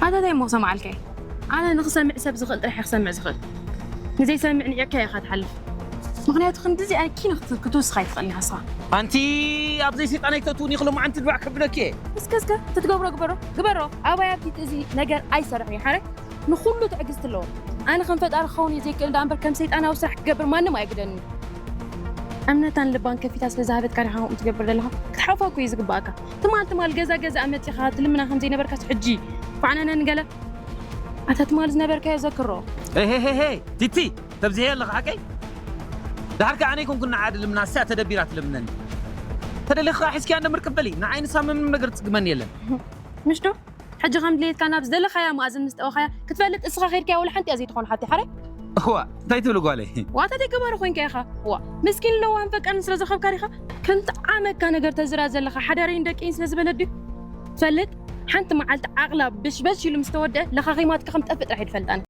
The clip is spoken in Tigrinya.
ኣታ እንታይ እሞ ክሰምዓልካ እየ? ኣነ ንኽሰምዕ ሰብ ዝኽእል ጥራሕ እየ ክሰምዕ ዝኽእል። ንዘይሰምዕ ንዒቕካ ኢኻ ትሓልፍ። ምኽንያቱ ክንድዚ ኣኪ ክትውስኻ ኣይትኽእልን ኢኻ ንስኻ። ኣንቲ ኣብ ዘይሰይጣን ኣይተእትውኒ ክሎማዓንቲ ድባዕ ከብለኪ እየ። እስከ እስከ ትትገብሮ ግበሮ ግበሮ። ኣባይ ኣብቲ እዚ ነገር ኣይሰርሕ እዩ ሓረ። ንኹሉ ትዕግስቲ ኣለዎ። ኣነ ከም ፈጣሪ ክኸውን እዩ ዘይክእል ደኣ እምበር ከም ሰይጣናዊ ስራሕ ክገብር ማንም ኣይግደኒ። እምነታን ልባን ከፊታ ስለ ዝሃበትካ ዲኻ ከምኡ ትገብር ዘለኻ? ክትሓውፋ እኮ እዩ ዝግባኣካ። ትማል ትማል ገዛ ገዛ መጺኻ ትልምና ከም ዘይነበርካስ ሕጂ ፋዕነነን ገለ ኣታ ትማል ዝነበርካዮ ዘክሮ። ሄሄሄ ቲቲ ተብዝሄ ኣለኻ ሓቀይ። ድሓር ከኣ ኣነ ይኮንኩ ንዓ ድልምና እሳ ተደቢራ ትልምነኒ። ተደሊኻ ሒዝኪያ እንደ ምርቅብ በሊ ንዓይ ንሳ ምንም ነገር ትጽግመኒ የለን። ምሽ ዶ? ሕጂ ከም ድሌትካ ናብ ዝደለኻያ መኣዝን ምስ ጠወኻያ ክትፈልጥ እስኻ ኸይድካያ ወላ ሓንቲ እያ ዘይትኾን ሓቲ ሓረ። እዋ እንታይ ትብሉ ጓለይ? ዋታ ዘይገባሩ ኮይንካ ኢኻ። ዋ ምስኪን ለዋን ፈቃርን ስለ ዝረኸብካ ዲኻ ከምቲ ዓመካ ነገር ተዝራ ዘለኻ ሓዳረይን ደቀይን ስለ ዝበለት ድዩ? ትፈልጥ ሓንቲ መዓልቲ ዓቕላ ብሽበሽ ኢሉ ምስ ተወደአ ለኻኺማትካ ከም ጠፍእ ጥራሕ ይድፈልጣኒ።